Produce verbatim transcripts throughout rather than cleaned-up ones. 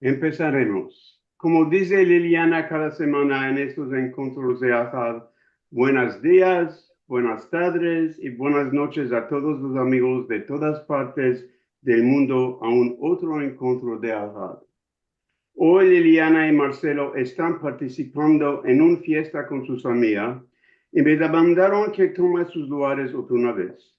Empesaremos. Komo dize Liliana kada semana en estos enkontros de Ahad, buenas dias, buenas tadres i buenas noches a todos los amigos de todas partes del mundo a un otro enkontro de Ahad. Oy Liliana i Marcelo estan partisipando en un fiesta kon sus amia i me demandaron ke tome sus lugares otra una vez.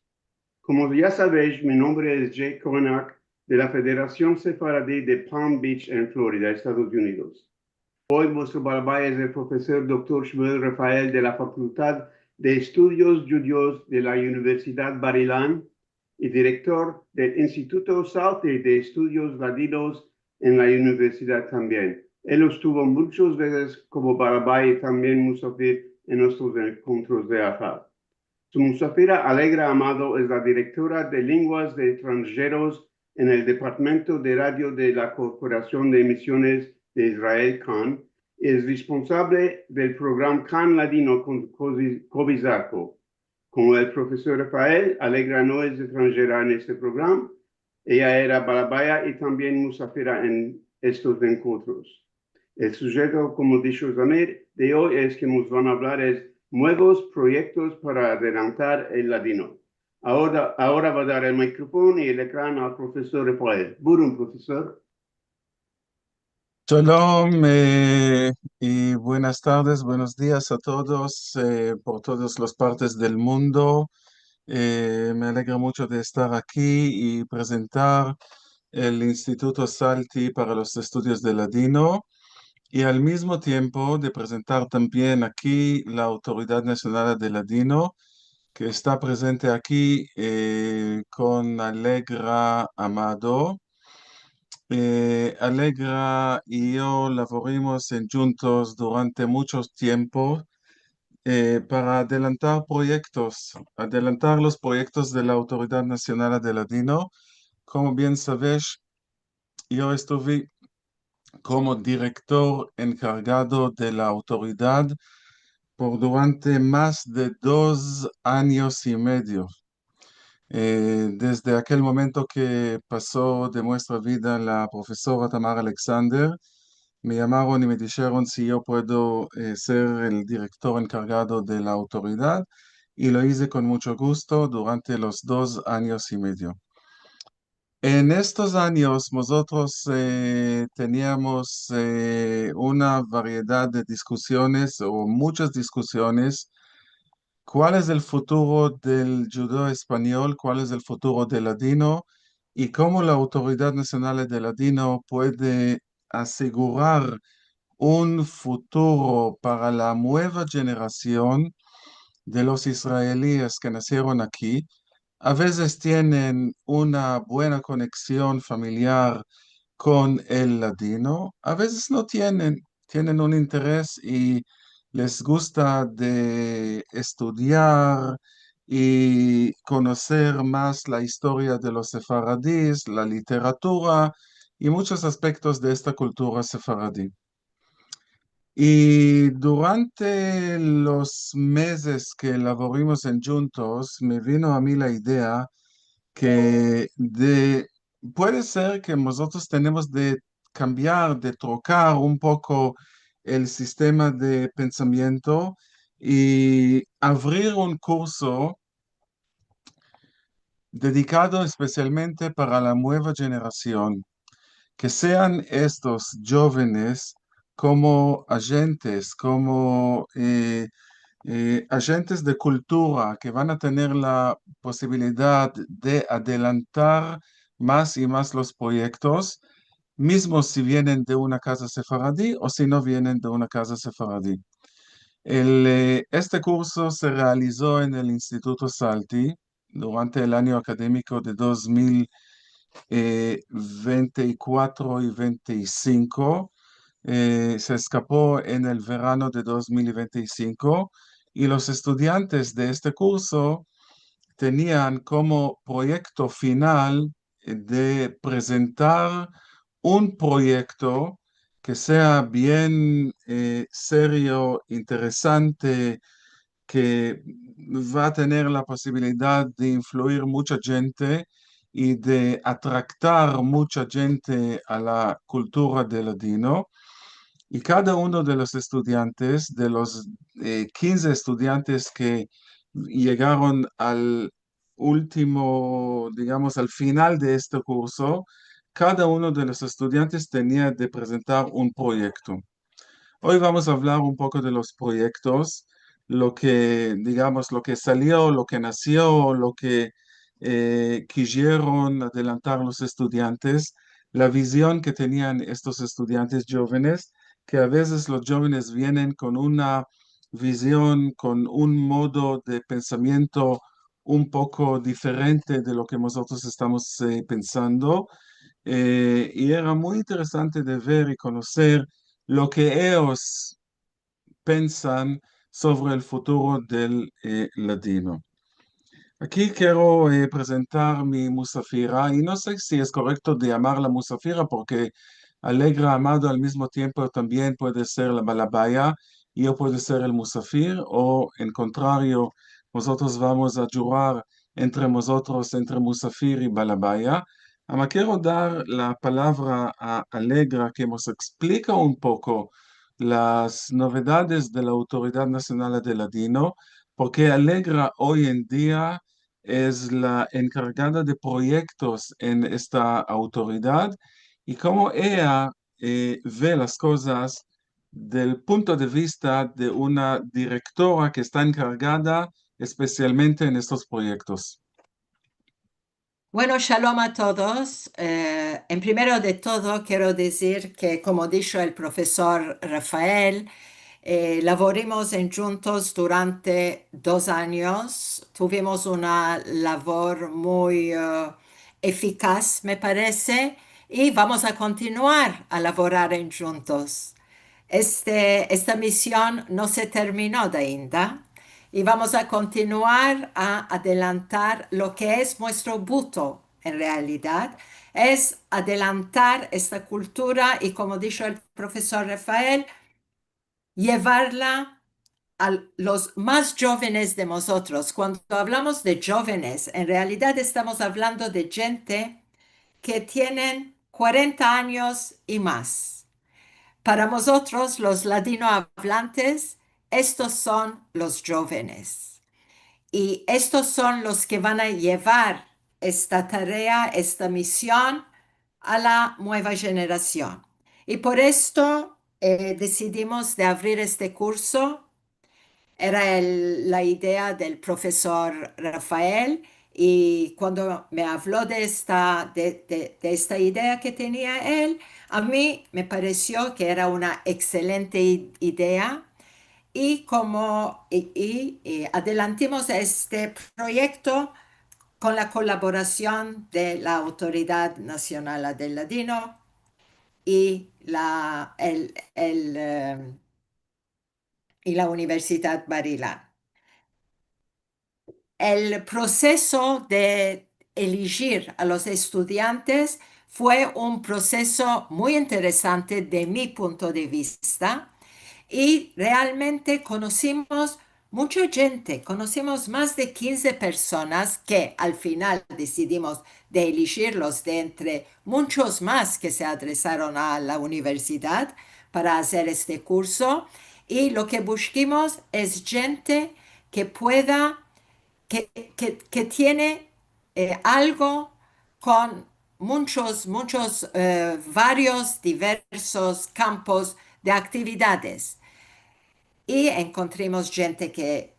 Komo ya savesh, mi nombre es Jay Konak, de la Federasion Sefaradi de Palm Beach en Florida, Estados Unidos. Oy mostro barabay es el profesor doktor Shmuel Refael de la Fakultad de Estudios Djudios de la Universidad Bar-Ilan i direktor del Instituto Salti de Estudios Ladinos en la universidad tambien. El estuvo munchas vezes komo barabay i tambien musafir en nuestros enkontros de Ahad. Su musafira Alegra Amado es la direktora de lenguas de estranjeros en el Departamento de Radio de la Korporasion de Emisiones de Israel, kan, i es responsable del programa Kan Ladino kon Kobi Zarko. Komo el profesor Refael, Alegra no es estranjera en este programa. Eya era barabaya i tambien musafira en estos enkontros. El sujeto, komo disho Zamir, de oy es ke mos van a avlar es muevos proyektos para adelantar el ladino. Agora, agora vo a dar el mikrofon i el ekran al profesor Refael. Buyurun, profesor. Shalom, eh, i buenas tardes, buenos dias a todos, eh, por todas las partes del mundo. Eh, me alegra muncho de estar aki i prezentar el Instituto Salti para los Estudios de Ladino, i al mizmo tiempo de prezentar tambien aki la Autoridad Nasional de Ladino, ke esta prezente aki, eh, kon Alegra Amado. Eh, Alegra i yo lavorimos endjuntos durante muncho tiempo, eh, para adelantar proyektos, adelantar los proyektos de la Autoridad Nasional de Ladino. Komo bien savesh, yo estuvi komo direktor enkargado de la autoridad por durante mas de dos anyos i medio. Eh, desde akel momento ke paso de muestra vida la profesora Tamar Alexander, me yamaron i me disheron si yo puedo, eh, ser el direktor enkargado de la autoridad, i lo ize kon muncho gusto durante los dos anyos i medio. En estos anyos, mozotros, eh, teniamos, eh, una variedad de diskusiones o munchas diskusiones. Kual es el futuro del djudeo-espanyol? Kual es el futuro del ladino? I komo la Autoridad Nasional de Ladino puede asigurar un futuro para la mueva jenerasion de los israelies ke nasieron aki? A vezes tienen una buena koneksion familiar kon el ladino, a vezes no tienen. Tienen un interes i les gusta de estudiar i konoser mas la istoria de los sefaradis, la literatura i munchos aspektos de esta kultura sefaradi. I durante los mezes ke lavorimos endjuntos, me vino a mi la idea ke de, puede ser ke mozotros tenemos de kambiar, de trokar un poko el sistema de pensamiento i avrir un kurso dedikado espesialmente para la mueva jenerasion, ke sean estos djovenes komo ajentes, komo, eh, eh, ajentes de kultura ke van a tener la posibilidad de adelantar mas i mas los proyektos, mizmo si vienen de una kaza sefaradi o si no vienen de una kaza sefaradi. El, eh, este kurso se realizo en el Instituto Salti durante el anyo akademiko de dos mil, eh, vente i kuatro i vente i sinko. Eh, se eskapo en el verano de dos mil i vente i sinko, i los estudiantes de este kurso tenian komo proyekto final de prezentar un proyekto ke sea bien, eh, serio, interesante, ke va a tener la posibilidad de influir muncha djente i de atraktar muncha djente a la kultura del ladino. I kada uno de los estudiantes, de los, eh, kinze estudiantes ke yegaron al ultimo, digamos, al final de este kurso, kada uno de los estudiantes tenia de prezentar un proyekto. Oy vamos a avlar un poko de los proyektos, lo ke, digamos, lo ke salio, lo ke nasio, lo ke, eh, kizieron adelantar los estudiantes, la vizion ke tenian estos estudiantes djovenes, ke a vezes los djovenes vienen kon una vizion, kon un modo de pensamiento un poko diferente de lo ke mozotros estamos, eh, pensando. Eh, i era muy interesante de ver i konoser lo ke eyos pensan sovre el futuro del, eh, ladino. Aki kero, eh, prezentar mi musafira, i no se si es korekto de yamarla musafira, porke Alegra Amado al mizmo tiempo tambien puede ser la balabaya, i yo puedo ser el musafir, o en kontrario, mozotros vamos a djurar entre mozotros, entre musafir i balabaya. Ama kero dar la palavra a Alegra ke mos eksplika un poko las novedades de la Autoridad Nasional del Ladino, porke Alegra oy en dia es la enkargada de proyektos en esta autoridad, i komo eya, eh, ve las kozas del punto de vista de una direktora ke esta enkargada espesialmente en estos proyektos. Bueno, shalom a todos. Eh, en primero de todo, kero dizir ke, komo disho el profesor Rafael, eh, lavorimos endjuntos durante dos anyos. Tuvimos una lavor muy, eh, efikaz, me parese, i vamos a kontinuar a lavorar endjuntos. Este, esta mision no se termino de ainda, i vamos a kontinuar a adelantar lo ke es muestro buto, en realidad, es adelantar esta kultura i, komo disho el profesor Rafael, yevarla a los mas djovenes de mozotros. Kuando avlamos de djovenes, en realidad estamos avlando de djente ke tienen kuarenta anyos i mas. Para mozotros, los ladinoavlantes, estos son los djovenes. I estos son los ke van a yevar esta tarea, esta mision a la mueva jenerasion. I por esto, eh, desidimos de avrir este kurso. Era el, la idea del profesor Rafael, i kuando me avlo de esta, de, de, de esta idea ke tenia el, a mi me paresio ke era una ekselente i-, idea, i komo, i, i, i adelantimos este proyekto kon la kolaborasion de la Autoridad Nasional del Ladino i la, el, el, eh, i la Universidad Bar-Ilan. El proseso de eligir a los estudiantes fue un proseso muy interesante de mi punto de vista, i realmente konosimos muncha djente, konosimos mas de kinze personas ke al final desidimos de eligirlos de entre munchos mas ke se adresaron a la universidad para azer este kurso, i lo ke bushkimos es djente ke pueda, ke, ke, ke tiene, eh, algo kon munchos, munchos, eh, varios, diversos kampos de aktividades. I enkontrimos djente ke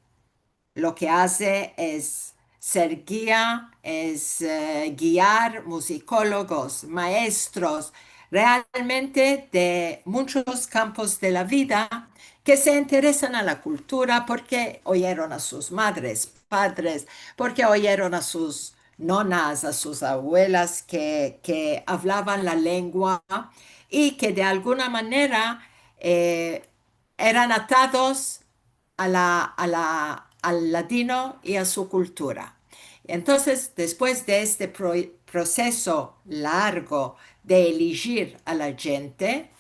lo ke aze es ser gia, es, eh, giar, muzikologos, maestros, realmente de munchos kampos de la vida ke se interesan a la kultura porke oyeron a sus madres, padres, porke oyeron a sus nonas, a sus avuelas ke, ke avlavan la lengua i ke de alguna manera, eh, eran atados a la, a la, al ladino i a su kultura. Entonses, despues de este pro-, proseso largo de eligir a la djente,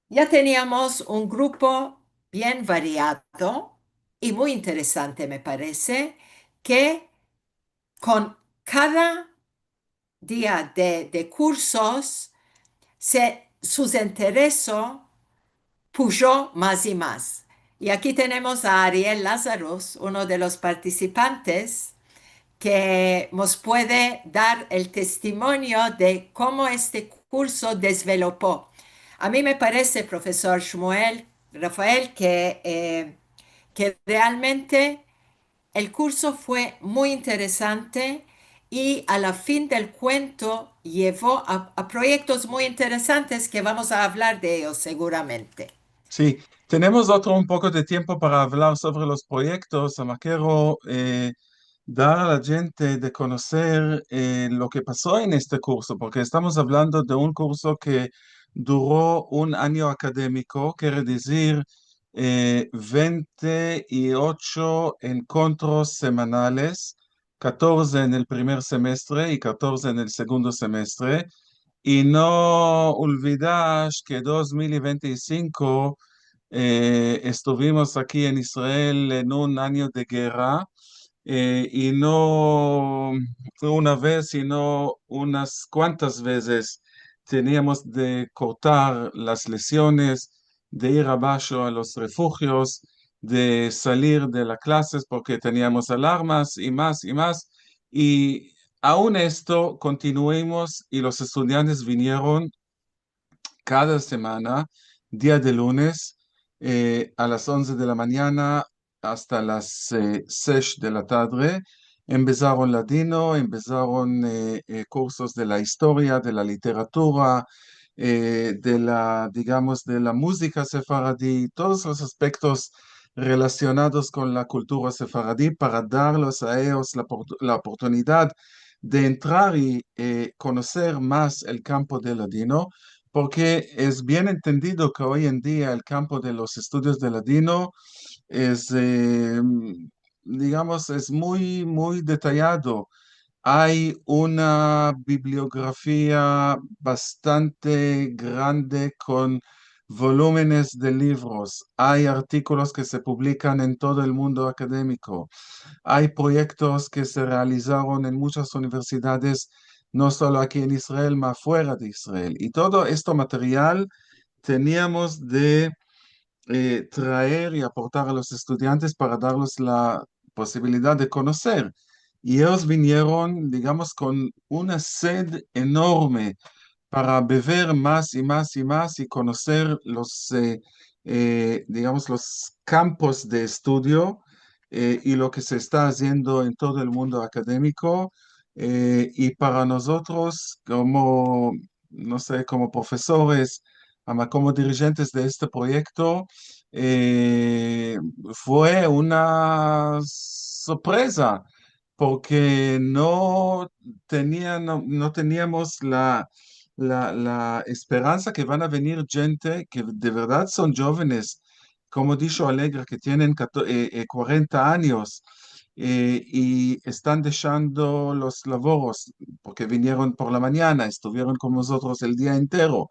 ya teniamos un grupo bien variado i muy interesante, me parese, ke kon kada dia de, de kursos, se, sus intereso pujo mas i mas. I aki tenemos a Ariel Lazarus, uno de los partisipantes, ke mos puede dar el testimonio de komo este kurso dezvelopo. A mi me parese, profesor Shmuel, Rafael, ke, eh, ke realmente el kurso fue muy interesante i a la fin del kuento yevo a, a proyektos muy interesantes ke vamos a avlar de eyos seguramente. Si, tenemos otro un poko de tiempo para avlar sovre los proyektos. Ama kero, eh, dar a la djente de konoser, eh, lo ke paso en este kurso, porke estamos avlando de un kurso ke duro un anyo akademiko, kere dizir, eh, vente i ocho enkontros semanales, katorze en el primer semestre i katorze en el segundo semestre. I no olvidash ke dos mil i vente i sinko, eh, estuvimos aki en Israel en un anyo de gerra, eh, i no una vez, sino unas kuantas vezes teniamos de kortar las lesiones, de ir abasho a los refujios, de salir de las klases porke teniamos alarmas i mas i mas. I aun esto kontinuimos i los estudiantes vinieron kada semana, dia de lunes, eh, a las onze de la manyana asta las, eh, sesh de la tadre. Empesaron ladino, empesaron, eh, eh, kursos de la istoria, de la literatura, eh, de la, digamos, de la muzika sefaradi, todos los aspektos relasionados kon la kultura sefaradi para darlos a eyos la portu-, la oportunidad de entrar i, eh, konoser mas el kampo de ladino, porke es bien entendido ke oy en dia el kampo de los estudios de ladino es, eh, digamos, es muy, muy detayado. Ay una bibliografia bastante grande kon volumenes de livros, ay artikolos ke se publikan en todo el mundo akademiko, ay proyektos ke se realizaron en muchas universidades, no solo aki en Israel, ma fuera de Israel. I todo esto material teniamos de, eh, traer i aportar a los estudiantes para darlos la posibilidad de konoser. I eyos vinieron, digamos, kon una sed enorme para bever mas i mas i mas i konoser los, eh, eh, digamos, los kampos de estudio, eh, i lo ke se esta aziendo en todo el mundo akademiko. Eh, i para mozotros, komo, no se, komo profesores, ama komo dirijentes de este proyekto, eh, fue una sorpreza, porke no tenia-, no, no teniamos la, la, la esperansa ke van a venir djente ke de verdad son djovenes, komo disho Alegra, ke tienen kato-, eh, eh, kuarenta anyos, eh, i estan deshando los lavoros, porke vinieron por la manyana, estuvieron kon mozotros el dia entero,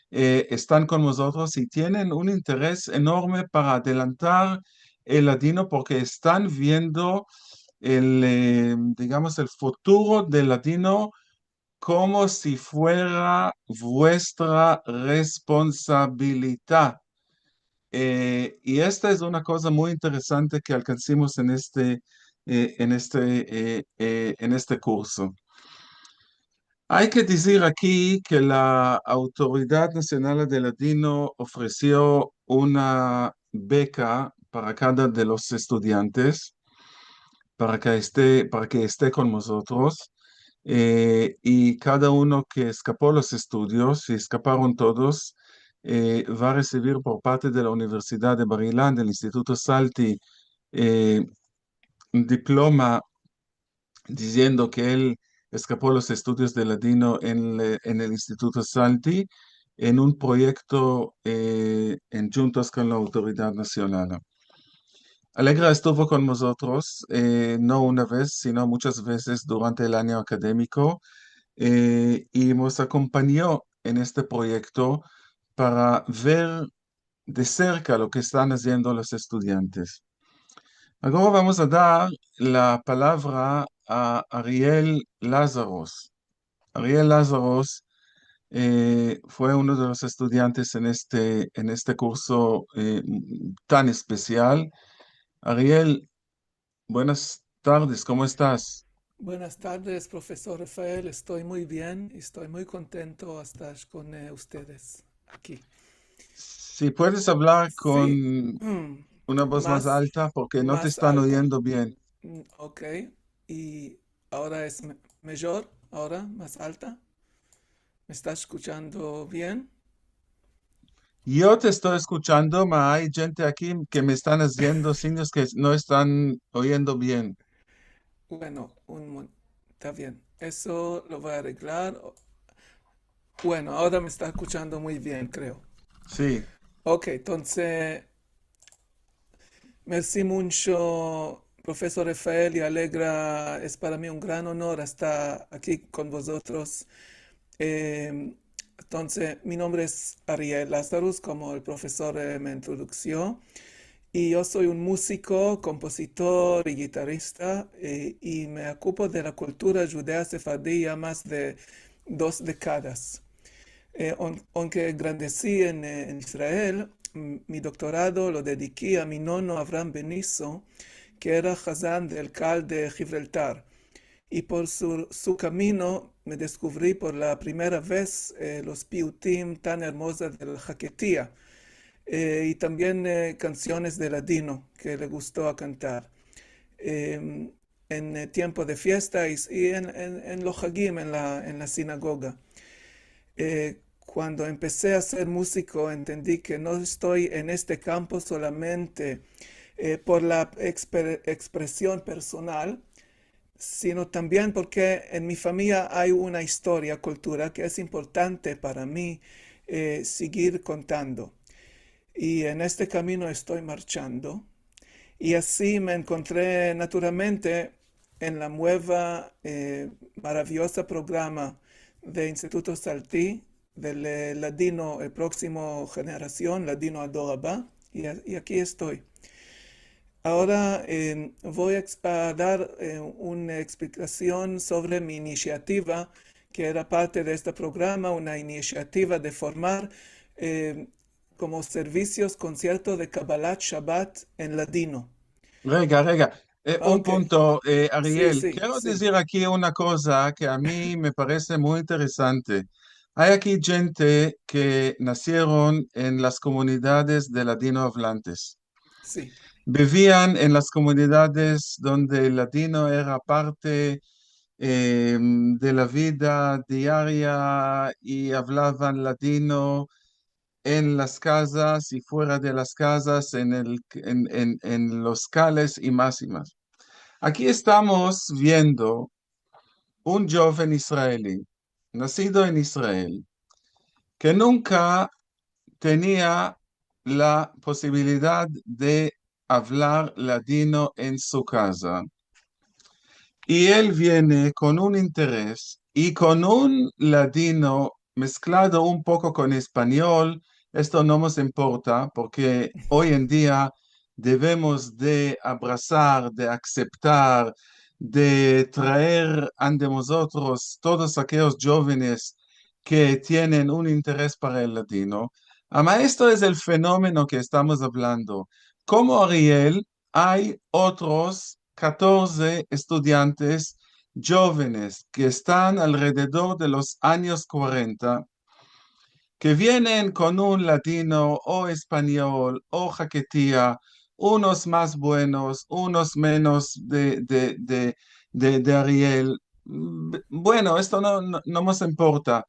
eh, estan kon mozotros i tienen un interes enorme para adelantar el ladino, porke estan viendo el, eh, digamos, el futuro del ladino komo si fuera vuestra responsabilidad. Eh, i esta es una koza muy interesante ke alkansimos en este, eh, en este, eh, eh, en este kurso. Ay ke dizir aki ke la Autoridad Nasional de Ladino ofresio una beka para kada de los estudiantes, para ke este, para ke este kon mozotros, eh, i kada uno ke eskapo los estudios, si eskaparon todos, eh, va a resivir por parte de la Universidad de Bar Ilan, del Instituto Salti, eh, un diploma diziendo ke el eskapo los estudios de ladino en le-, en el Instituto Salti, en un proyekto, eh, en djuntos kon la Autoridad Nasional. Alegra estuvo kon mozotros, eh, no una vez, sino muchas vezes durante el anyo akademiko, eh, i mos akompanyo en este proyekto para ver de serka lo ke estan aziendo los estudiantes. Agora vamos a dar la palavra a Ariel Lazarus. Ariel Lazarus, eh, fue uno de los estudiantes en este, en este kurso, eh, tan espesial. Ariel, buenas tardes, komo estas? Buenas tardes, profesor Rafael. Estoy muy bien i estoy muy kontento de estar kon, eh, ustedes aki. Si puedes avlar kon una voz mas alta, porke no te estan oyendo bien. Mm, ok. I agora es me-, mijor? Agora mas alta? Me estas eskuchando bien? Yo te esto eskuchando, ma ay djente aki ke me estan aziendo sinyos ke no estan oyendo bien. Bueno, un mo-, esta bien. Eso lo vo a areglar. Bueno, agora me esta eskuchando muy bien, kreo. Si. Ok, entonses, mersi muncho, profesor Rafael, i alegra, es para mi un gran onor estar aki kon vozotros. Em, entonses, mi nombre es Ariel Lazarus, komo el profesor, eh, me introdusio. I yo soy un muziko, kompositor i gitarista, eh, i me okupo de la kultura djudea sefaradi ya mas de dos dekadas. Eh, aun-, aunke grandesi en, eh, en Israel, m-, mi doktorado lo dediki a mi nono Avraham Beniso, ke era hazan del Kal de Gibraltar. I por su, su kamino me deskuvri por la primera vez, eh, los piyutim tan ermozos de la Haketia, eh, i tambien, eh, kansiones de ladino ke le gusto a kantar. Em, en, eh, tiempo de fiesta i, i en, en, en los hagim, en la, en la sinagoga. Eh, kuando empesi a ser muziko, entendi ke no esto en este kampo solamente, eh, por la ekspre-, ekspresion personal, sino tambien porke en mi famiya ay una istoria, kultura ke es importante para mi, eh, sigir kontando. I en este kamino esto marchando. I ansi me enkontri naturalmente en la mueva, eh, maraviyoza programa de Instituto Salti, del, eh, ladino, el proksimo generasion, Ladino Ador Haba, i a-, i aki esto. Agora, eh, vo a eks-, a dar, eh, una eksplikasion sovre mi inisiativa, ke era parte de este programa, una inisiativa de formar, eh, komo servisios, konsierto de Kabbalat Shabbat en ladino. Rega, rega. Eh, un punto, eh, Ariel. Si, si, kero dizir aki una koza ke a mi me parese muy interesante. Ay aki djente ke nasieron en las komunidades de ladino avlantes. Si. Bivian en las komunidades donde el ladino era parte, eh, de la vida diaria i avlavan ladino en las kazas i fuera de las kazas, en el, en, en, en los kales i mas i mas. Aki estamos viendo un djoven israeli, nasido en Israel, ke nunka tenia la posibilidad de avlar ladino en su kaza. I el viene kon un interes i kon un ladino mesklado un poko kon espanyol. Esto no mos importa, porke oy en dia devemos de abrasar, de akseptar, de traer ande mozotros todos akeyos djovenes ke tienen un interes para el ladino. Ama esto es el fenomeno ke estamos avlando. Komo Ariel, ay otros katorze estudiantes djovenes ke estan alrededor de los anyos kuarenta, ke vienen kon un ladino o espanyol o haketia, unos mas buenos, unos menos de, de, de, de, de Ariel. B-, bueno, esto no, no, no mos importa.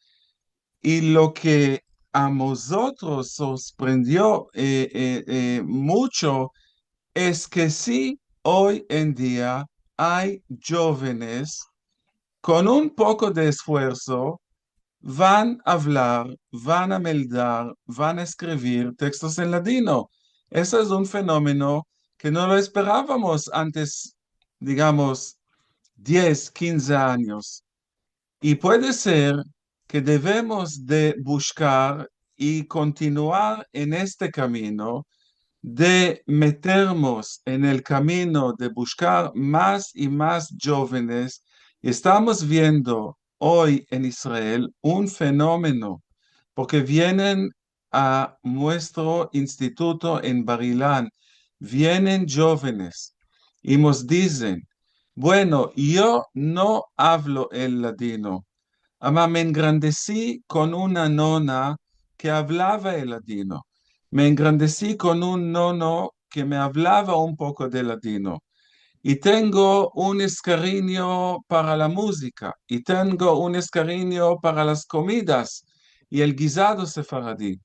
I lo ke a mozotros sorprendio, eh, eh, eh, muncho es ke si oy en dia ay djovenes kon un poko de esfuerso van a avlar, van a meldar, van a eskrivir tekstos en ladino. Eso es un fenomeno ke no lo esperavamos antes, digamos, diez, kinze anyos. I puede ser ke devemos de bushkar i kontinuar en este kamino, de metermos en el kamino de bushkar mas i mas djovenes. Estamos viendo oy en Israel un fenomeno, porke vienen a muestro instituto en Bar-Ilan, vienen djovenes i mos dizen, bueno, yo no avlo el ladino, ama me engrandesi kon una nona ke avlava el ladino, me engrandesi kon un nono ke me avlava un poko de ladino, i tengo un eskarinyo para la muzika, i tengo un eskarinyo para las komidas i el gizado sefaradi.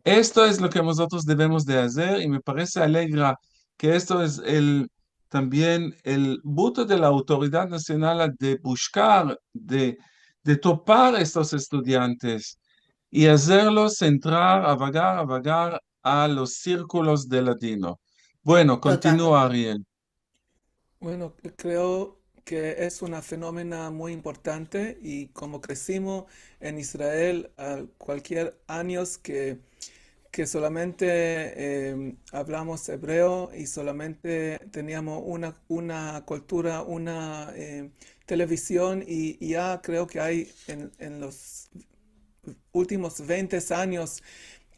Esto es lo ke mozotros devemos de azer, i me parese alegra ke esto es el, tambien el buto de la Autoridad Nasional de bushkar, de, de topar estos estudiantes i azerlos entrar, avagar, avagar a los sirkulos de ladino. Bueno, kontinua, Ariel. Bueno, kreo ke es una fenomena muy importante i komo kresimos en Israel, a kualkier anyos ke, ke solamente, em, avlamos ebreo i solamente teniamos una, una kultura, una, em, televizion i, i ya kreo ke ay en, en los ultimos veinte anyos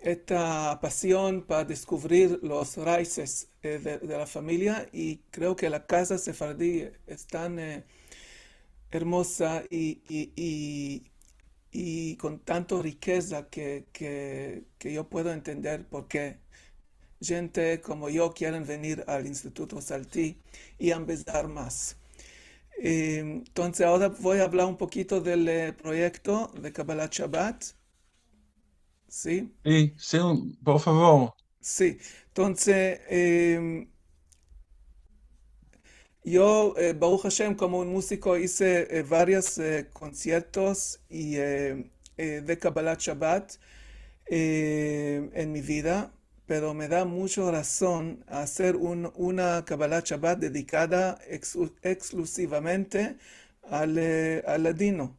esta pasion para deskuvrir los raizes, eh, de, de la famiya, i kreo ke la kaza sefaradi es tan, eh, ermoza i, i, i, i kon tanto rikeza ke, ke, ke yo puedo entender porke djente komo yo kieren venir al Instituto Salti i ambezar mas. Em, entonses, agora vo a avlar un pokito del, eh, proyekto de Kabbalat Shabat. Si? Si, si, un, por favor. Si. Entonses, em, yo, eh, Baruch Hashem, komo un muziko, ize, eh, varios, eh, konsiertos i, eh, eh, de Kabbalat Shabat, eh, en mi vida, pero me da muncho razon azer un, una Kabbalat Shabat dedikada eks-, eksklusivamente al, eh, al ladino.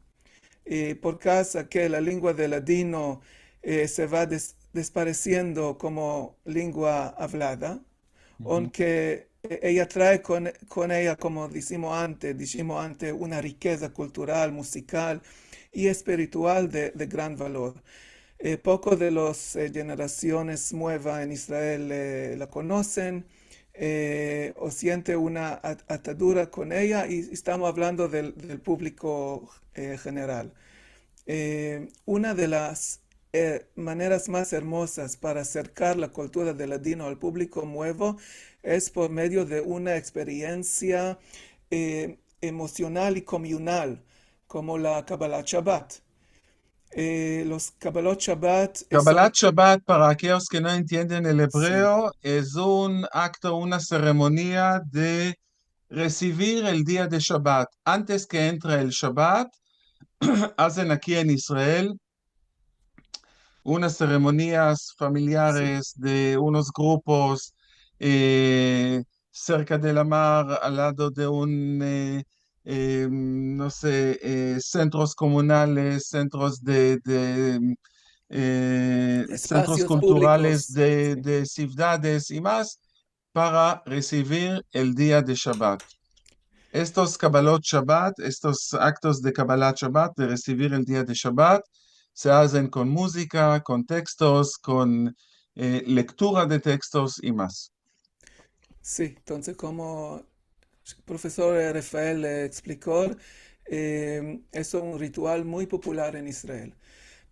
Eh, por kavza ke la lengua de ladino, eh, se va des-, desparesiendo komo lengua avlada, aunke, eh, eya trae kon, kon eya, komo dizimos antes, dizimos antes, una rikeza kultural, muzikal i espiritual de, de gran valor. Eh, poko de los, eh, jenerasiones muevas en Israel, eh, la konosen, eh, o siente una at-, atadura kon eya, i estamos avlando del, del publiko, eh, jeneral. Eh, una de las, eh, maneras mas ermozas para aserkar la kultura de ladino al publiko muevo es por medio de una eksperiensia, eh, emosional i komunal, komo la Kabbalat Shabat. Eh, los Kabbalot Shabat es un... Kabbalat Shabat, para akeyos ke no entienden el ebreo, es un akto, una seremonia de resivir el dia de Shabat. Antes ke entre el Shabat, azen aki en Israel unas seremonias familiares de unos grupos, eh, serka de la mar, al lado de un, eh, eh, no se, eh, sentros komunales, sentros de, de, eh, sentros kulturales de, de sivdades i mas, para resivir el dia de Shabat. Estos Kabbalot Shabat, estos aktos de Kabbalat Shabat, de resivir el dia de Shabat, se azen kon muzika, kon tekstos, kon, eh, lektura de tekstos i mas. Si, entonses, komo profesor, eh, Rafael, eh, ekspliko, eh, es un ritual muy popular en Israel.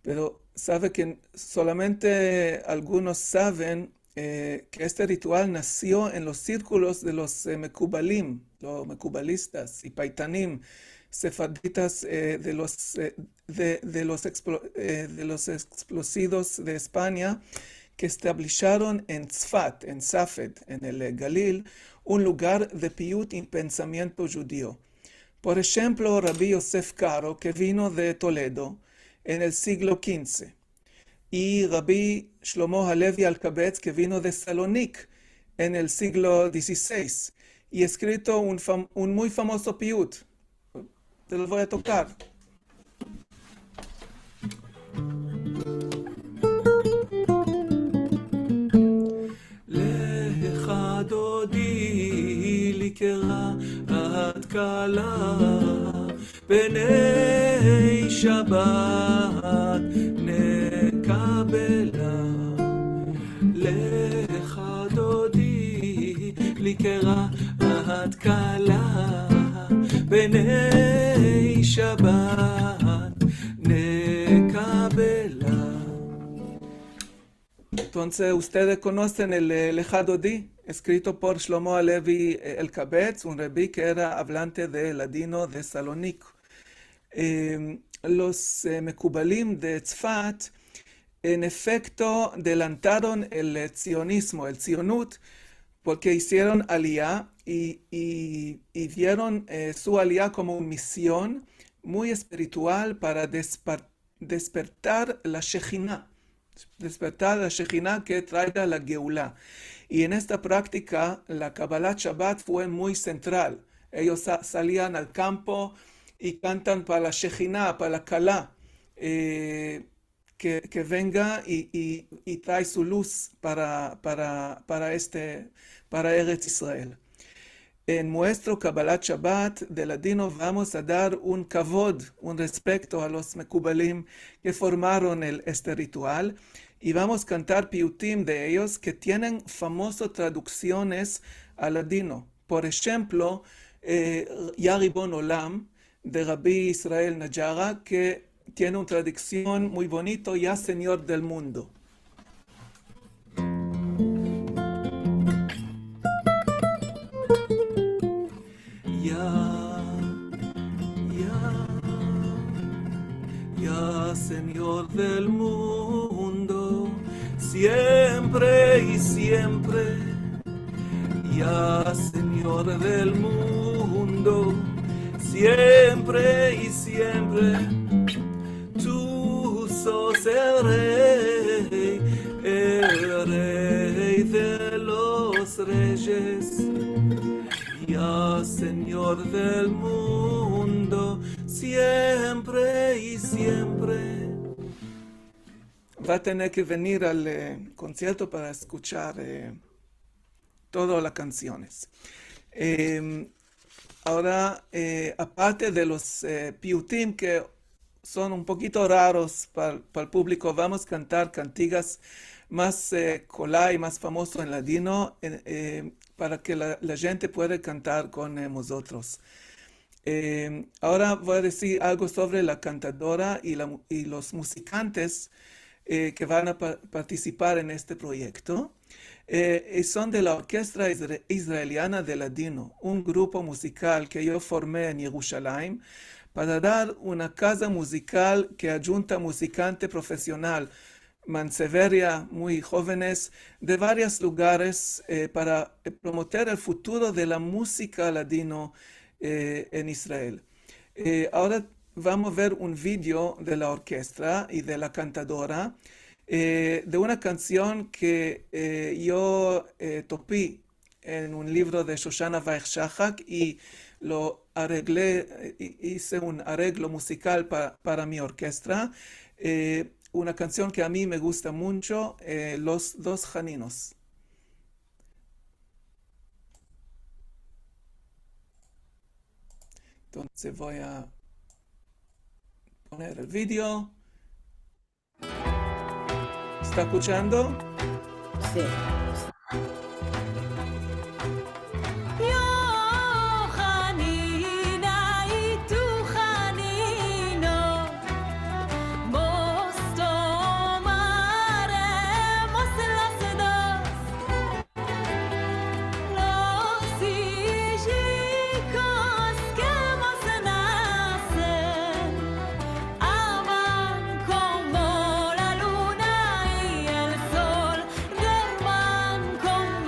Pero save ke solamente algunos saven, eh, ke este ritual nasio en los sirkulos de los, eh, mekubalim, los mekubalistas i paitanim, sefarditas, eh, de los, eh, de, de los eksplo-, eh, de los eksplosidos de Espanya, ke establisharon en Tzfat, en Safed, en el, eh, Galil, un lugar de piyut i pensamiento djudio. Por enshemplo, Rabi Yosef Karo, ke vino de Toledo en el siglo kinze, i Rabi Shlomo Halevi Alkabetz, ke vino de Salonik en el siglo dizisesh, i eskrito un fam-, un muy famozo piyut. Te lo vo a tokar. לך דודי לי קרא, את כלה, פני שבת נקבלה, לכה דודי, ליקרה את כלה, בני שבת נקבלה. Entonces, ustedes conocen el, eh, Lejá Dodi, escrito por Shlomo Halevi, eh, Elkabetz, un rabí que era hablante de ladino de Salónico. Eh, los, eh, mekubalim de Tzfat, en efecto, adelantaron el, eh, tzionismo, el tzionut, porque hicieron aliyá y, y, y vieron, eh, su aliyá como una misión muy espiritual para despar-, despertar la Shejina, despertar la Shejina que traiga la Geulá. Y en esta práctica, la Kabbalat Shabbat fue muy central. Ellos sa-, salían al campo y cantan para la Shejina, para la Kalá, eh, que, que venga y, y, y trae su luz para, para, para este, para Eretz Israel. En muestro Kabbalat Shabbat de ladino vamos a dar un kavod, un respeto a los mekubalim que formaron el, este ritual, y vamos a cantar piutim de ellos que tienen famosas traducciones al ladino. Por ejemplo, eh, Ya Ribon Olam, de Rabí Israel Najara, que tiene una traducción muy bonito, Ya Señor del Mundo. Ya, ya, ya, Señor del mundo, siempre y siempre. Ya, Señor del mundo, siempre y siempre. Tú sos el Rey, el Rey de los reyes. Ya, Señor del mundo, siempre y siempre. Va a tener que venir al, eh, concierto para escuchar, eh, todas las canciones. Em, ahora, eh, aparte de los, eh, piutim que son un poquito raros para, para el público, vamos a cantar cantigas más, eh, kolá y más famoso en ladino, en, eh, para que la, la gente pueda cantar con, eh, nosotros. Eh, ahora voy a decir algo sobre la cantadora y la mu-, y los musicantes, eh, que van a pa-, participar en este proyecto. Eh, y son de la Orquesta Isra-, Israeliana de Ladino, un grupo musical que yo formé en Yerushalayim para dar una casa musical que ayunta musicante profesional, manseveria, muy jóvenes, de varios lugares, eh, para, eh, promover el futuro de la música ladino, eh, en Israel. Eh, ahora vamos a ver un video de la orquesta y de la cantadora, eh, de una canción que, eh, yo, eh, topi en un libro de Shoshana Weich Shahak y lo arreglé, eh, hi-, hice un arreglo musical pa-, para mi orquesta. Eh, una canción que a mí me gusta mucho, eh, Los Dos Haninos. Entonces voy a poner el video. Esta eskuchando? Si. Yo Hanina i tu Hanino, mos tomaremos los dos. Los ijikos ke mos nasen aman komo la luna i el sol, dorman komo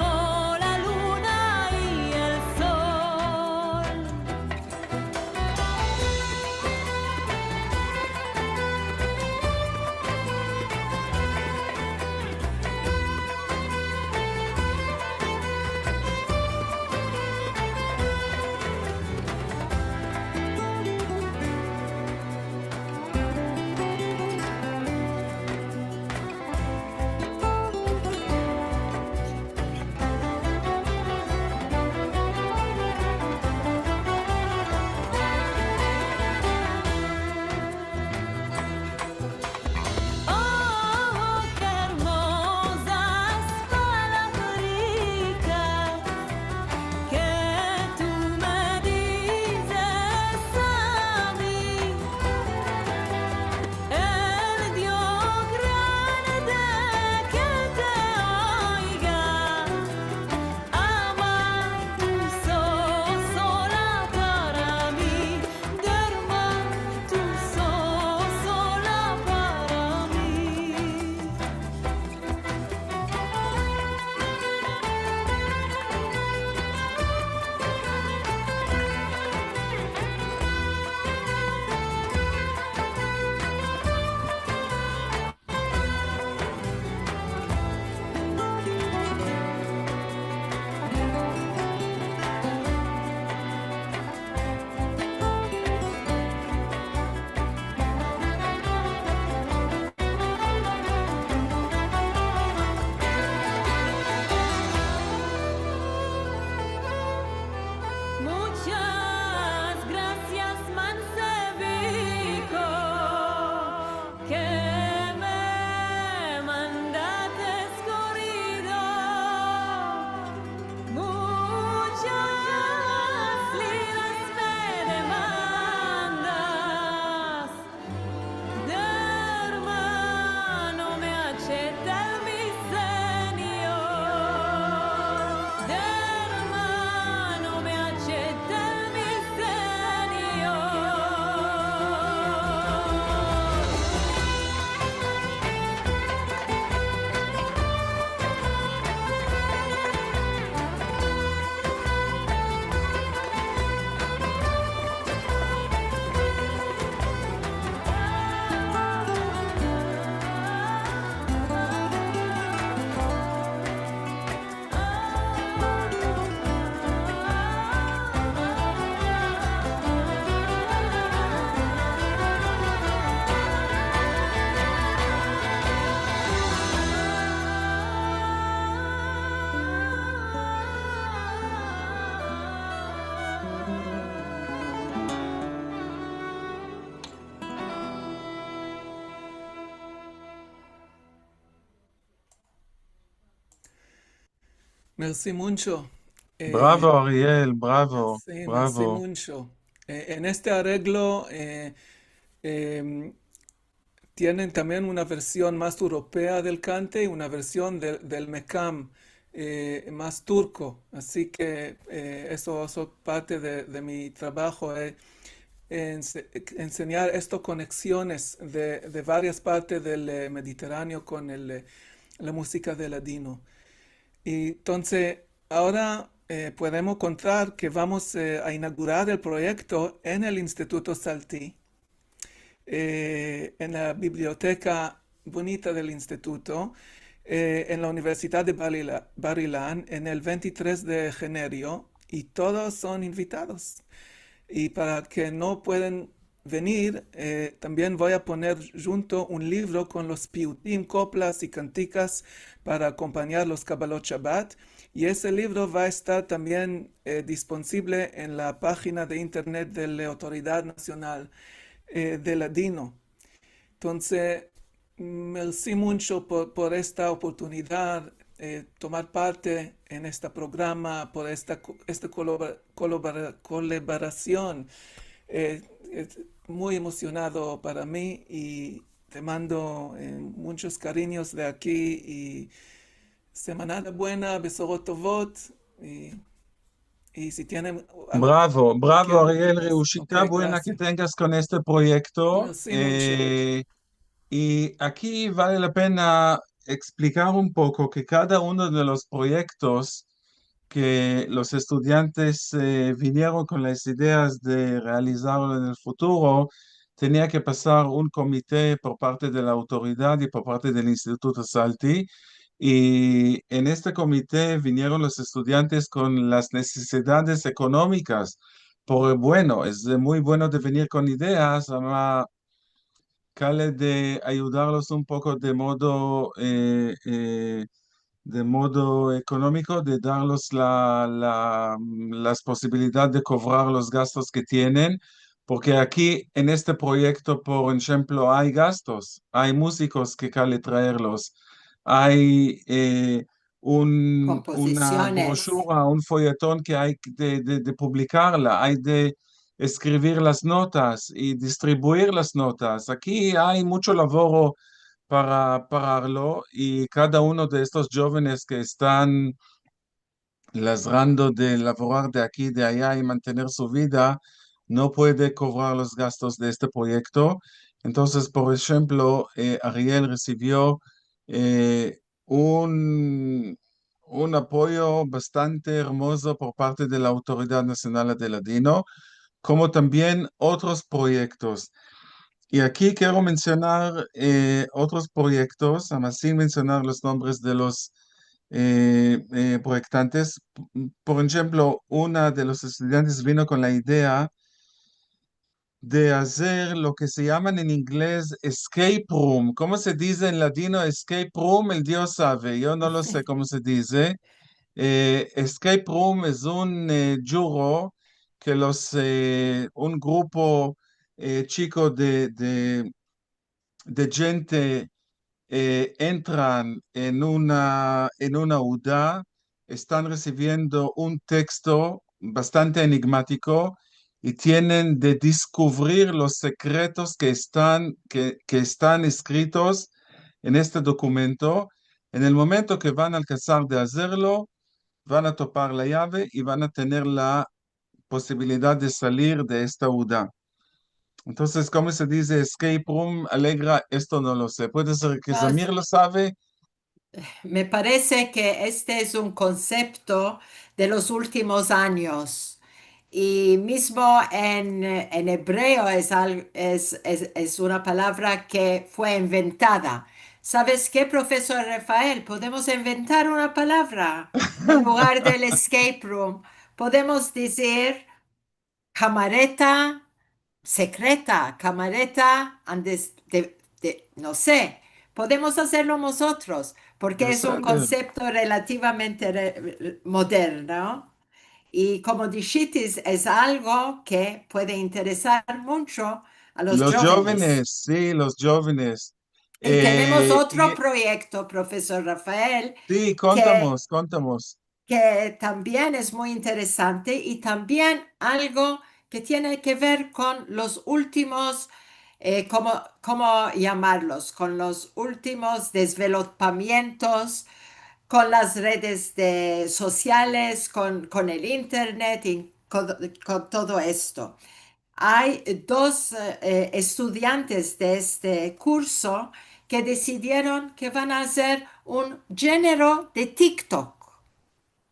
Mersi muncho. Bravo, Ariel, bravo, bravo. Mersi muncho. Eh, en este areglo, eh, em, tienen tambien una version mas europea del kante i una version del, del mekam, eh, mas turko. Ansi ke, eh, esto es parte de, de mi trabadjo, eh, ense-, ensenyar estas koneksiones de, de varias partes del, eh, Mediterraneo kon el, eh, la muzika de ladino. I entonses, agora, eh, podemos kontar ke vamos, eh, a inaugurar el proyekto en el Instituto Salti, eh, en la biblioteka bunita del instituto, eh, en la Universidad de Bar-Ila-, Bar-Ilan, en el ventitres de enero, i todos son invitados. I para ke no pueden venir, eh, tambien vo a poner djunto un livro kon los piutim, koplas i kantikas para akompanyar los Kabbalot Shabbat, i ese livro va a estar tambien, eh, disponible en la pajina de internet de la Autoridad Nasional, eh, de Ladino. Entonses, mersi muncho por, por esta oportunidad, eh, tomar parte en este programa, por esta ko-, esta kolabora-, kolabora-, kolaborasion. Eh, es muy emosionado para mi i te mando, eh, munchos karinyos de aki i semanada buena, besorot tovot, i, i si tienen algo. Bravo, bravo, Ariel, reushita buena ke tengas kon este proyekto. Mersi muncho. Eh, i aki vale la pena eksplikar un poko ke kada uno de los proyektos ke los estudiantes, eh, vinieron kon las ideas de realizarlo en el futuro, tenia ke pasar un komite por parte de la autoridad i por parte del Instituto Salti. I en este komite vinieron los estudiantes kon las nesesidades ekonomikas. Por, bueno, es muy bueno de venir kon ideas, ama kale de ayudarlos un poko de modo, eh, eh, de modo ekonomiko, de darlos la, la, las posibilidades de kovrar los gastos ke tienen, porke aki en este proyekto, por enshemplo, ay gastos, ay muzikos ke kale traerlos, ay, eh, un, una broshura, un folleton ke ay de, de, de publikarla, ay de eskrivir las notas i distribuir las notas. Aki ay muncho lavoro para pararlo, i kada uno de estos djovenes ke estan lazrando de lavorar de aki, de aya i mantener su vida, no puede kovrar los gastos de este proyekto. Entonses, por enshemplo, eh, Ariel resivio, eh, un, un apoyo bastante ermozo por parte de la Autoridad Nasional de Ladino, komo tambien otros proyektos. I aki kero mensionar, eh, otros proyektos, ama sin mensionar los nombres de los, eh, eh, proyektantes. P-, por enshemplo, una de los estudiantes vino kon la idea de azer lo ke se yaman en ingles escape room. Komo se dize en ladino escape room? El Dios save, yo no lo se komo se dize. Eh, escape room es un, eh, djuro ke los, eh, un grupo, eh, chiko de, de, de djente, eh, entran en una, en una uda, estan resiviendo un teksto bastante enigmatiko i tienen de deskuvrir los sekretos ke estan, ke, ke estan eskritos en este dokumento. En el momento ke van a alkansar de azerlo, van a topar la yave i van a tener la posibilidad de salir de esta uda. Entonses, komo se dize escape room, Alegra? Esto no lo se. Puede ser ke Zamir lo save. Me parese ke este es un konsepto de los ultimos anyos. I mizmo en, en ebreo es al-, es, es, es una palavra ke fue inventada. Saves ke, profesor Rafael? Podemos inventar una palavra en lugar del escape room. Podemos dizir kamareta sekreta, kamareta andes de, de, no se. Podemos azerlo mozotros, porke es un konsepto relativamente re-, moderno. I komo dishitis, es algo ke puede interesar muncho a los djovenes. Los djovenes, si, los djovenes. I tenemos otro proyekto, profesor Rafael. Si, kontamos, kontamos. ke tambien es muy interesante i tambien algo ke tiene ke ver kon los ultimos, eh, komo, komo yamarlos, kon los ultimos desvelopamientos, kon las redes de, sosiales, kon, kon el internet i kon, kon todo esto. Ay dos, eh, estudiantes de este kurso ke desidieron ke van a azer un djenero de TikTok.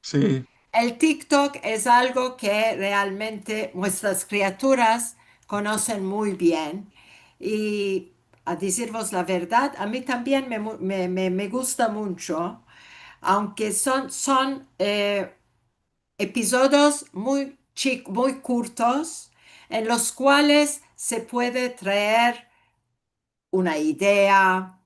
Si. El TikTok es algo ke realmente muestras kriaturas konosen muy bien. I a dizirvos la verdad, a mi tambien me mu-, me, me, me gusta muncho, aunke son, son, eh, epizodios muy chik-, muy kurtos, en los kuales se puede traer una idea,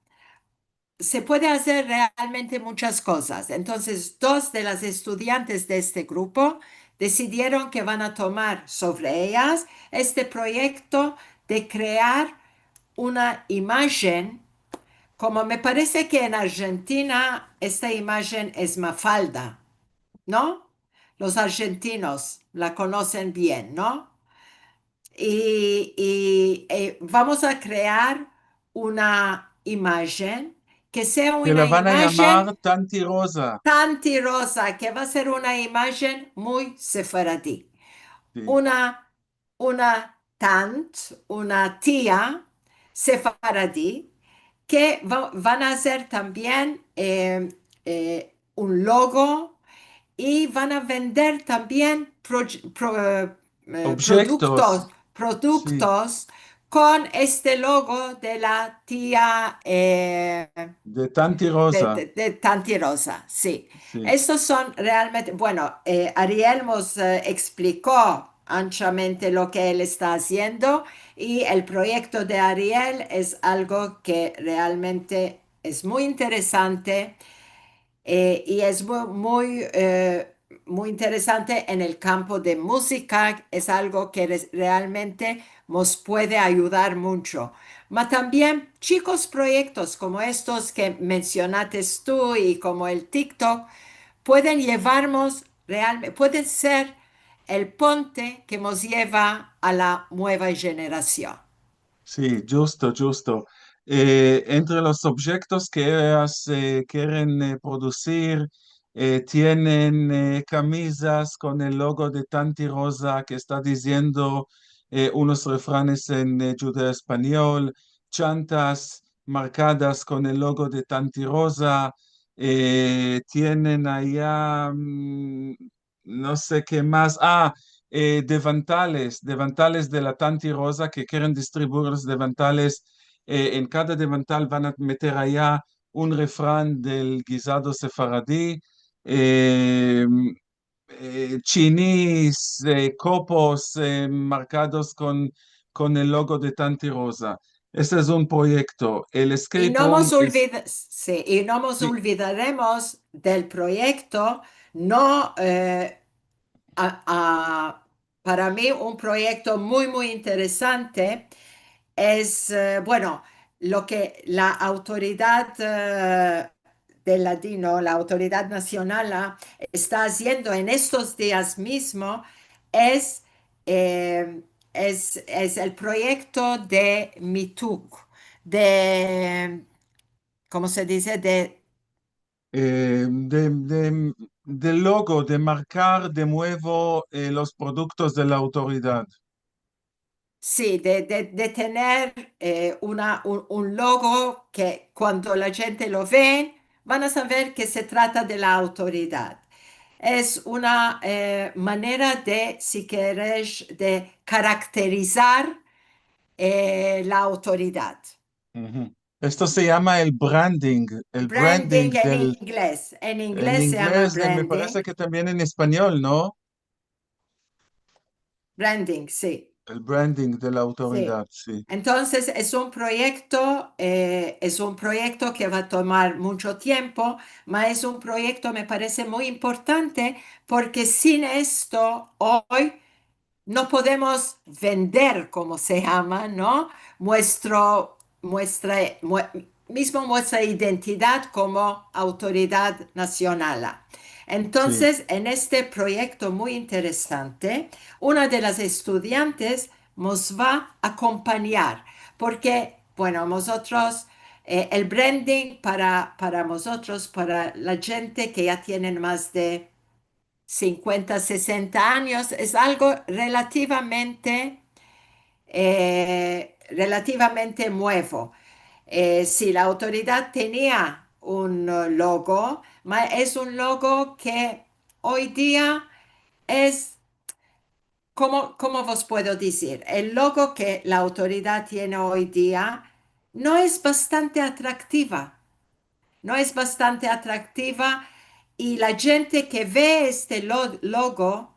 se puede azer realmente munchas kozas. Entonses, dos de las estudiantes de este grupo desidieron ke van a tomar sovre eyas este proyekto de krear una imajen, komo me parese ke en Arjentina esta imajen es Mafalda, no? Los arjentinos la konosen bien, no? I, i, eh, vamos a krear una imajen ke sea una imajen... Ke la van a yamar Tanti Rosa. Tanti Rosa, ke va a ser una imajen muy sefaradi. Si. Una, una tant, una tia sefaradi, ke va, van a azer tambien, eh, eh, un logo i van a vender tambien proj-, pro-, eh, eh, objektos. Produktos, produktos kon este logo de la tia, eh, de Tanti Rosa. De, de, de Tanti Rosa, si. Si. Estos son realmente, bueno, eh, Ariel mos, eh, ekspliko anchamente lo ke el esta aziendo i el proyekto de Ariel es algo ke realmente es muy interesante. Eh, i es mu-, muy, eh, muy interesante en el kampo de muzika, es algo ke res-, realmente mos puede ayudar muncho. Ma tambien chikos proyektos komo estos ke mensionates tu i komo el TikTok pueden yevarmos realme-, pueden ser el ponte ke mos yeva a la mueva jenerasion. Si, djusto, djusto. Eh, entre los objektos ke eyas, eh, keren, eh, produsir, eh, tienen, eh, kamizas kon el logo de Tanti Rosa ke esta diziendo, eh, unos refranes en, eh, djudeo-espanyol, chantas markadas kon el logo de Tanti Rosa, eh, tienen aya, mm, no se ke mas. Ah, eh, devantales, devantales de la Tanti Rosa ke keren distribuir los devantales. Eh, en kada devantal van a meter aya un refran del gizado sefaradi, eh, eh, chinis, eh, kopos, eh, markados kon, kon el logo de Tanti Rosa. Ese es un proyekto. El skate room es... I no mos olvida-, si, i no mos olvidaremos del proyekto, no, eh, a, a, para mi un proyekto muy, muy interesante es, eh, bueno, lo ke la autoridad, eh, del ladino, la autoridad nasionala, esta aziendo en estos dias mizmo es, eh, es, es el proyekto de mituk, de, komo se dize? De... Eh, de, de, del logo, de markar de muevo, eh, los produktos de la autoridad. Si, de, de, de tener, eh, una, un, un logo ke kuando la djente lo ven, van a saver ke se trata de la autoridad. Es una, eh, manera de, si keresh, de karakterizar, eh, la autoridad. Esto se yama el branding, el branding en inglez. En inglez se yama branding. En inglez, eh, me parese ke tambien en espanyol, no? Branding, si. El branding de la autoridad, si. Entonses, es un proyekto, eh, es un proyekto ke va a tomar muncho tiempo, ma es un proyekto, me parese, muy importante, porke sin esto, oy no podemos vender, komo se yama, no? Muestro, muestra, mue-, mizmo muestra identidad komo autoridad nasionala. Entonses, en este proyekto muy interesante, una de las estudiantes mos va a akompanyar, porke, bueno, mozotros, eh, el branding para, para mozotros, para la djente ke ya tienen mas de sinkuenta, sesenta anyos, es algo relativamente, eh, relativamente muevo. Eh, si la autoridad tenia un, eh, logo, ma es un logo ke oy dia es, komo, komo vos puedo dizir? El logo ke la autoridad tiene oy dia no es bastante atraktiva. No es bastante atraktiva i la djente ke ve este lo-, logo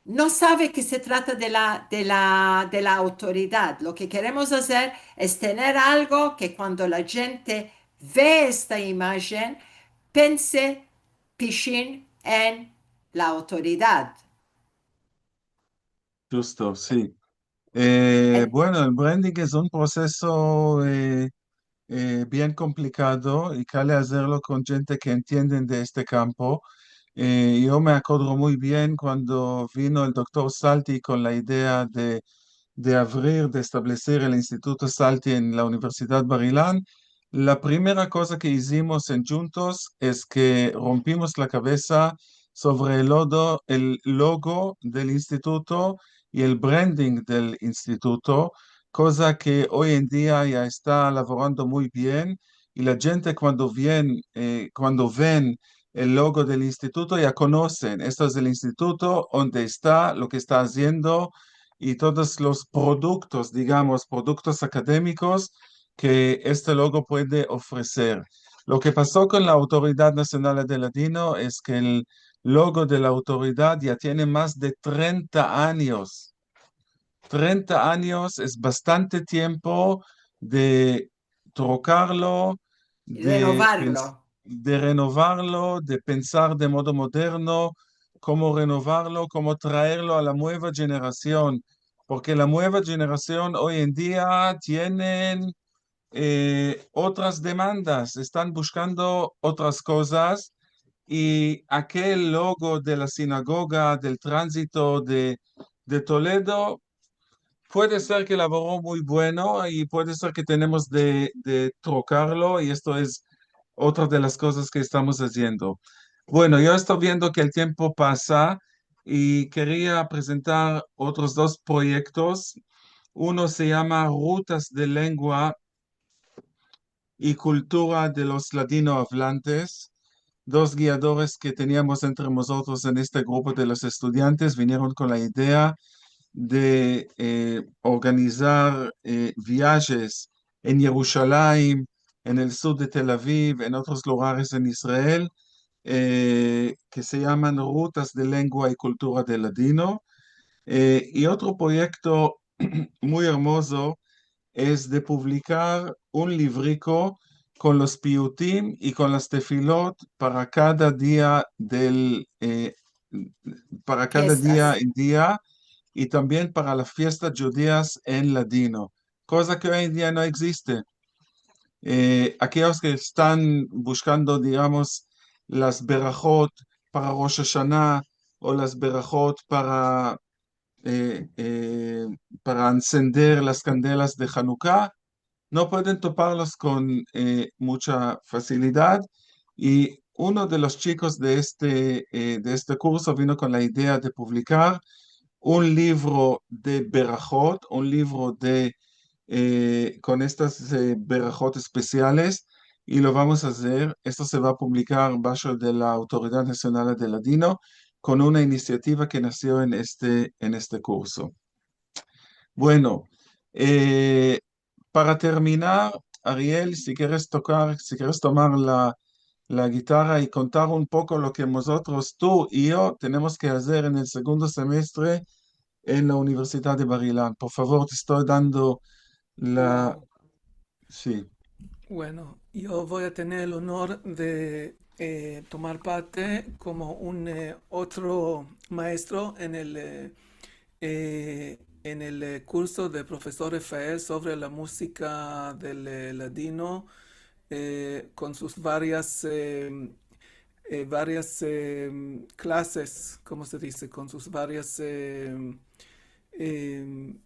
no save ke se trata de la, de la, de la autoridad. Lo ke keremos azer es tener algo ke kuando la djente ve esta imajen, pense pishin en la autoridad. Djusto, si. Eh, bueno, el branding es un proseso, eh, eh, bien komplikado i kale azerlo kon djente ke entienden de este kampo. Eh, yo me akodro muy bien kuando vino el doktor Salti kon la idea de, de avrir, de estableser el Instituto Salti en la Universidad Bar-Ilan. La primera koza ke izimos en djuntos es ke rompimos la kavesa sovre el lodo-, el logo del instituto i el branding del instituto, koza ke oy en dia ya esta lavorando muy bien, i la djente kuando vien, eh, kuando ven el logo del instituto ya konosen, esto es el instituto, onde esta, lo ke esta aziendo, i todos los produktos, digamos, produktos akademikos ke este logo puede ofreser. Lo ke paso kon la Autoridad Nasional de Ladino es ke el logo de la autoridad ya tiene mas de trenta anyos. Trenta anyos es bastante tiempo de trokarlo, I renovarlo. De renovarlo, de pensar de modo moderno, komo renovarlo, komo traerlo a la mueva jenerasion, porke la mueva jenerasion oy en dia tienen, eh, otras demandas, estan bushkando otras kozas, i akel logo de la sinagoga, del tranzito de, de Toledo, puede ser ke lavoro muy bueno i puede ser ke tenemos de, de trokarlo, i esto es otra de las kozas ke estamos aziendo. Bueno, yo esto viendo ke el tiempo pasa i keria prezentar otros dos proyektos. Uno se yama Rutas de Lengua i Kultura de los Ladinoavlantes. Dos giadores ke teniamos entre mozotros en este grupo de los estudiantes vinieron kon la idea de, eh, organizar, eh, viajes en Yerushalayim, en el sud de Tel Aviv, en otros lugares en Israel, eh, ke se yaman Rutas de Lengua i Kultura de Ladino. Eh, i otro proyekto muy ermozo es de publikar un livriko kon los piyutim i kon las tefilot para kada dia del, eh, para kada dia en dia, i tambien para las fiestas djudias en ladino, koza ke oy en dia no egziste. Eh, akeyos ke estan bushkando, digamos, las berahot para Rosh Hashanah o las berahot para, eh, eh, para ensender las kandelas de Hanuka, no pueden toparlos kon, eh, mucha fasilidad. I uno de los chikos de este, eh, de este kurso vino kon la idea de publikar un livro de berahot, un livro de, eh, kon estas, eh, berahot espesiales, i lo vamos a azer. Esto se va a publikar basho de la Autoridad Nasional de Ladino, kon una inisiativa ke nasio en este, en este kurso. Bueno, eh, para terminar, Ariel, si keres tokar, si keres tomar la, la gitara i kontar un poko lo ke mozotros, tu i yo, tenemos ke azer en el segundo semestre en la Universidad de Bar-Ilan. Por favor, te esto dando la... Si. Bueno, yo vo a tener el onor de, eh, tomar parte komo un, eh, otro maestro en el, eh, eh, en el, eh, kurso de profesor Rafael sovre la muzika del, eh, ladino, eh, kon sus varias, eh, eh, varias, em, klases, komo se dize, kon sus varias, em, em,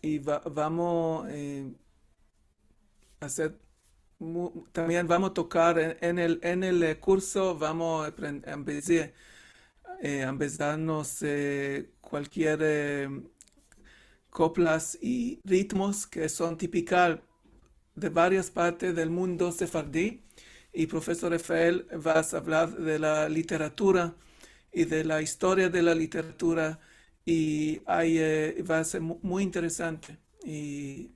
i va-, vamos, em, azer mu-, tambien vamos tokar en, en el, en el, eh, kurso, vamos a apren-, a empezar, eh, a empezarmos, eh, kualkier, eh, koplas i ritmos ke son tipikal de varias partes del mundo sefaradi. I profesor Rafael va a avlar de la literatura i de la istoria de la literatura, i ay, eh, va a ser mu-, muy interesante. I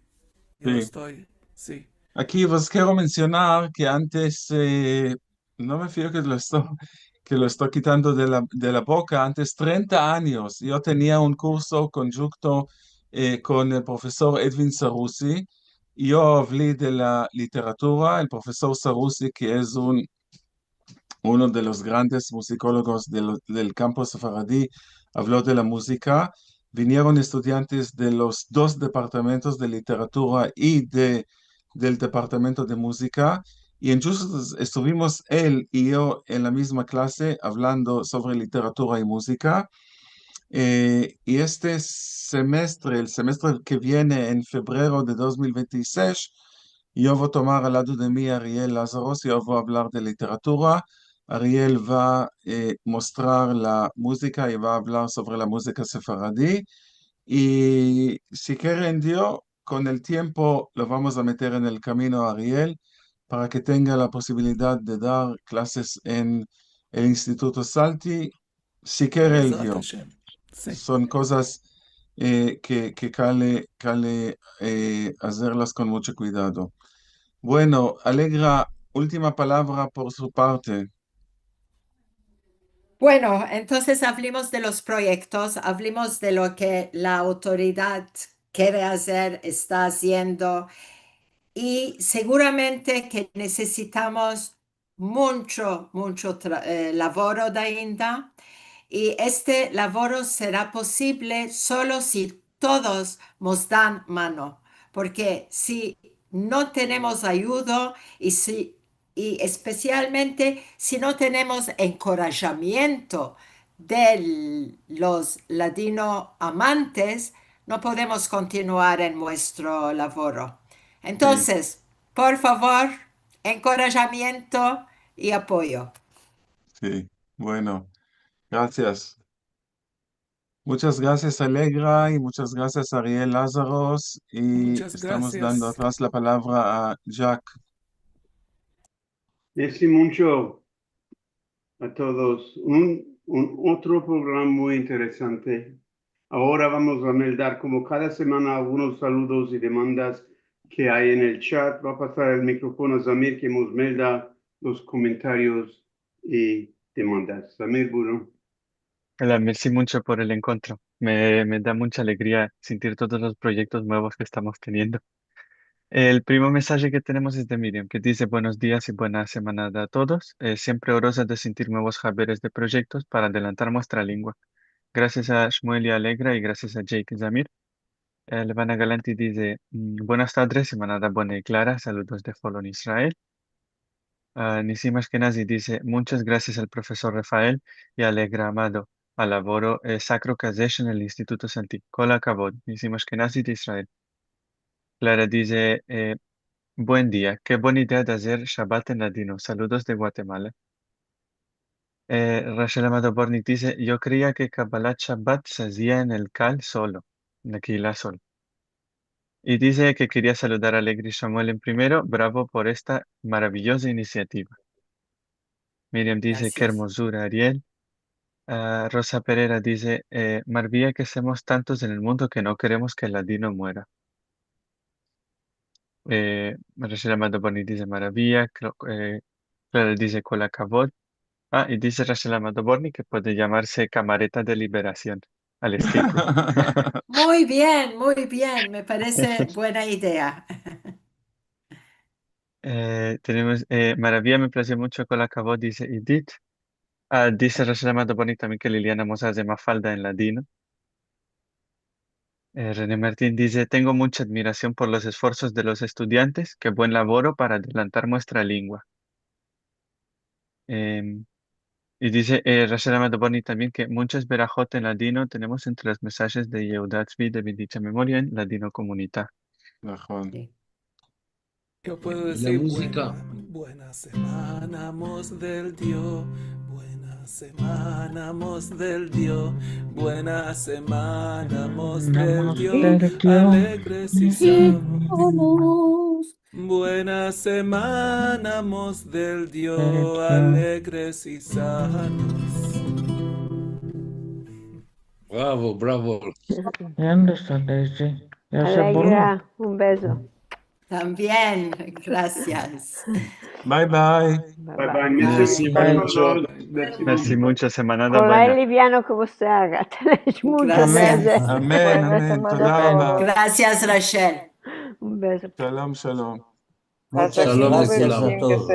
yo Si. esto, si. Aki vos kero mensionar ke antes, eh, no me fio ke lo esto, ke lo esto kitando de la, de la boka, antes trenta anyos yo tenia un kurso konjunto, eh, kon el profesor Edwin Sarusi. Yo avli de la literatura, el profesor Sarusi, ke es un uno de los grandes muzikologos de lo, del kampo sefaradi, avlo de la muzika. Vinieron estudiantes de los dos departamentos de literatura i de, del departamento de muzika, i entonses estuvimos el i yo en la mizma klase avlando sovre literatura i muzika. Eh, i este semestre, el semestre ke viene, en febrero de dos mil vente i sesh, yo vo tomar al lado de mi a Ariel Lazaros, yo vo avlar de literatura. Ariel va, eh, mostrar la muzika i va avlar sovre la muzika sefaradi. I si kere Dio, kon el tiempo lo vamos a meter en el kamino a Ariel para ke tenga la posibilidad de dar klases en el Instituto Salti, si kere el Be'ezrat Dio. Hashem. Si. Son kozas, eh, ke, ke kale, kale, eh, azerlas kon muncho kuidado. Bueno, Alegra, ultima palavra por su parte. Bueno, entonses avlimos de los proyektos, avlimos de lo ke la autoridad kere azer, esta aziendo, i seguramente ke nesesitamos muncho, muncho tra-, eh, lavoro de ainda, i este lavoro sera posivle solo si todos mos dan mano, porke si no tenemos ayudo i si, i espesialmente si no tenemos enkorajamiento de los ladino amantes, no podemos kontinuar en muestro lavoro. Si. Entonses, por favor, enkorajamiento i apoyo. Si, bueno, grasias. Munchas grasias, Alegra, i munchas grasias, Ariel Lazaros, i Munchas estamos dando grasias. atras la palavra a Jack. Mersi muncho a todos. Un, un otro programa muy interesante. Agora vamos a meldar, komo kada semana, algunos saludos i demandas ke ay en el chat. Va a pasar el mikrofono a Zamir, ke mos melda los komentarios i demandas. Zamir, bueno. Ola, mersi muncho por el enkontro. Me, me da muncha alegria sentir todos los proyektos muevos ke estamos teniendo. El primo mensaje ke tenemos es de Miriam, ke dize: "Buenos dias i buena semanada a todos. Eh, siempre oroza de sentir muevos haberes de proyektos para adelantar muestra lengua. Grasias a Shmuel i Alegra i grasias a Jake i Zamir." Eh, Levana Galanti dize: "Mm, buenas tadres, semanada buena i klara. Saludos de Holon, Israel." Ah, Nisim Ashkenazi dize: "Munchas grasias al profesor Rafael i a Alegra Amado, al lavoro, eh, sakro ke azesh en el Instituto Salti. Kol hakavod." Nisim Ashkenazi de Israel. Klara dize, eh: "Buen dia. Ke buena idea de azer Shabat en ladino. Saludos de Guatemala." Eh, Rachel Amado Borni dize: "Yo kreia ke Kabbalat Shabat se azia en el kal solo, en la keila solo." I dize ke keria saludar a Alegri Shamuel en primero. Bravo por esta maraviyoza inisiativa. Miriam dize: "Ke Grasias. ermozura, Ariel." Ah, Rosa Pereira dize, eh: "Maravia ke semos tantos en el mundo ke no keremos ke el ladino muera." Eh, Rachel Amado Borni dize: "Maravia." Cla-, eh, Clara dize: "Kol hakavod." Ah, i dize Rachel Amado Borni ke puede yamarse Kamareta de Liberasion, al estilo. Muy bien, muy bien. Me parese buena idea. Eh, tenemos, eh, maravia, me plazio muncho, kol hakavod, dize Idit. Ah, dize Rachel Amado Borni tambien ke Liliana Mosas de Mafalda en ladino. Eh, René Martin dize: "Tengo muncha admirasion por los esforsos de los estudiantes. Ke buen lavoro para adelantar muestra lengua." Em, i dize, eh, Rachel Amado Boni tambien ke munchas berahot en ladino tenemos entre los mesajes de Yehuda Tzvi de bendicha memoria en Ladinokomunita. Nahon. Si. Yo puedo dezir, buena, buena semana, mos del Dio. Buena semana, mos del Dio. Buena semana, mos del Dio. Alegres i sanos. Buena semana, mos del Dio. Alegres i sanos. Bravo, bravo. Alegra, un bezo. Tambien, grasias. Bye, bye. Bye, bye. Mersi muncho. Mersi muncho, semanada buena. Liviano komo se aga. Tenesh muncho. Grasias. Amen, amen. Toda raba. Grasias, Rachel. Un bezo. Shalom, shalom. Munchas grasias a todos.